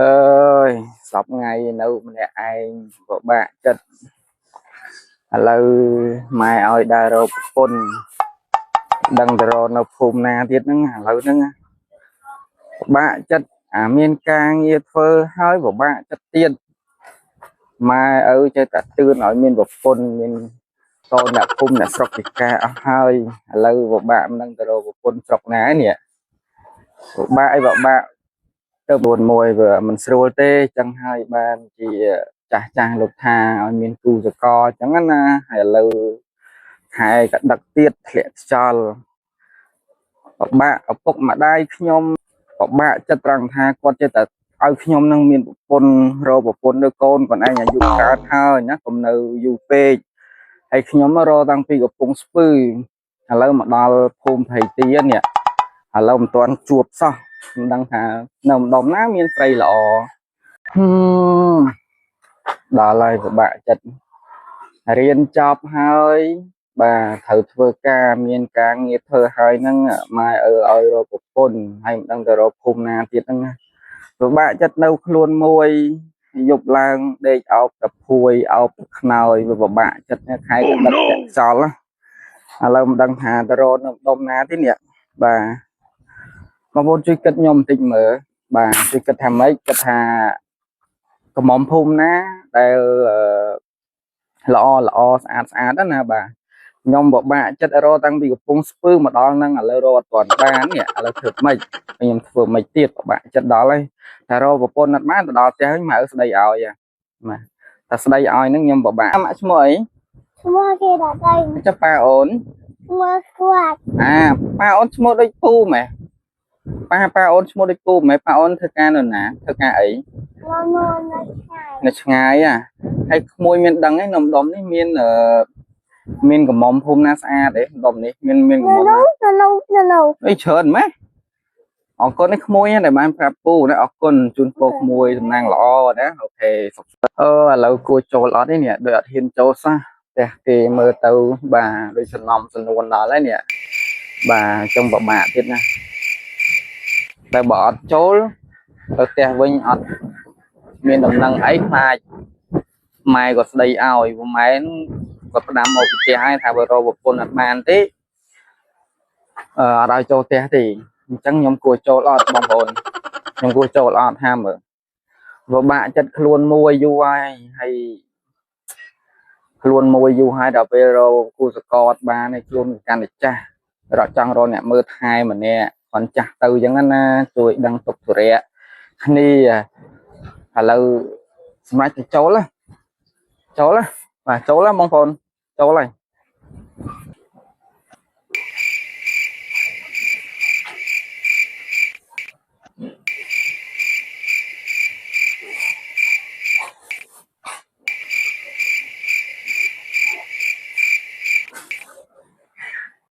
អើយសប្ងៃនៅម្នាក់ឯងពិបាកចិត្តឥឡូវម៉ែឲ្យដើររកប្រពន្ធដឹងទៅរកនៅភូមិណាទៀតហ្នឹងឥឡូវហ្នឹងពិបាកចិត្តអាមានការងារធ្វើហើយពិបាកចិត្តទៀតម៉ែឪចេះតែទឿនឲ្យមានប្រពន្ធមានកូនអ្នកភូមិអ្នកស្រុកពិការអស់ហើយឥឡូវពិបាកមិនដឹងទៅរកប្រពន្ធស្រុកណានេះពិបាកអីពិបាក ទៅ4មួយវាមិនស្រួលទេចឹងហើយបានជាចាស់ចាស់លោកថាឲ្យមានគូសកលចឹងណាហើយឥឡូវខែក៏ដឹកទៀតធ្លាក់ខ្យល់ពិបាកឪពុកម្ដាយខ្ញុំពិបាកចិត្តត្រង់ថាគាត់ចេះតែឲ្យខ្ញុំនឹងមានប្រពន្ធរកប្រពន្ធនៅកូនខ្លួនឯងអាយុកើតហើយណាកុំនៅយូរពេកហើយខ្ញុំមករកតាំងពីកំពង់ស្ពឺឥឡូវមកដល់ភូមិភៃទានេះឥឡូវមិនទាន់ជួបសោះមិនដឹងថានៅម្ដុំណាមានស្រីល្អហឹមដល់ហើយពិបាកចិត្តរៀនចប់ហើយបាទត្រូវធ្វើការមានការងារធ្វើហើយហ្នឹងម៉ែឪឲ្យរកប្រពន្ធហើយមិនដឹងទៅរកភូមិណាទៀតហ្នឹងណាពិបាកចិត្តនៅខ្លួនមួយយប់ឡើងដេកអោបតភួយអោបតខ្នើយវាពិបាកចិត្តណាខែក៏ដឹកចាក់ខ្យល់ណាឥឡូវមិនដឹងថាទៅរកនៅម្ដុំណាទេនេះបាទបងប្អូនជួយគិតខ្ញុំបន្តិចមើលបាទជួយគិតថាម៉េចគិតថាកំមុំភូមិណាដែលអឺល្អល្អស្អាតស្អាតណាបាទខ្ញុំពិបាកចិត្តរកតាំងពីកំពង់ស្ពឺមកដល់ហ្នឹងឥឡូវរកអត់ទាន់បាននេះឥឡូវធ្វើម៉េចខ្ញុំធ្វើម៉េចទៀតពិបាកចិត្តដល់ហើយតែរកប្រពន្ធអត់បានទៅដល់ផ្ទះវិញម៉ែឪស្ដីឲ្យបាទតែស្ដីឲ្យហ្នឹងខ្ញុំពិបាកម៉ាក់ឈ្មោះអី ឈ្មោះគេដល់ដី ចុះប៉ាអូន ឈ្មោះគាត់ អាប៉ាអូនឈ្មោះដូចពូម៉េះប៉ាប៉ាអូនឈ្មោះដូចពូម៉េះប៉ាអូនធ្វើការនៅណាធ្វើការអី មកនួននៅឆ្ងាយ នៅឆ្ងាយអាហើយក្មួយមានដឹងឯនំដុំនេះមានអឺមានកំមុំភូមិណាស្អាតទេដុំនេះមានមានកំ នៅ មុំណា នោះនៅនោះនៅនោះ អីច្រើនម៉េះអរគុណនេះក្មួយណាដែលបានប្រាប់ពូណាអរគុណជូនពរក្មួយសំណាងល្អណាOK សុខអឺឥឡូវគួរចូលអត់ទេនេះដូចអត់ហ៊ានចូលសោះផ្ទះគេមើលទៅបាទដូចសំណំសំនួនដល់ហើយនេះបាទអញ្ចឹងពិបាកទៀតណាតែបើអត់ចូលទៅផ្ទះវិញអត់មានដំណឹងអីខ្លាចម៉ែក៏ស្ដីឲ្យព្រោះម៉ែគាត់ផ្ដាំមកពីផ្ទះហើយថាបើរកប្រពន្ធអត់បានទេអឺអត់ឲ្យចូលផ្ទះទេអញ្ចឹងខ្ញុំគួរចូលអត់បងប្អូនខ្ញុំគួរចូលអត់ហាមើលពិបាកចិត្តខ្លួនមួយយូរហើយហើយខ្លួនមួយយូរហើយដល់ពេលរកគូសកលអត់បានហើយខ្លួនកាន់តែចាស់រកចង់រកអ្នកមើលថែម្នាក់គាត់ចាស់ទៅអញ្ចឹងណាជួយដឹងទុកធុរៈគ្នាឥឡូវសម្រាប់ទៅចូលណាចូលណាបាទចូលណាបងប្អូនចូលហើយ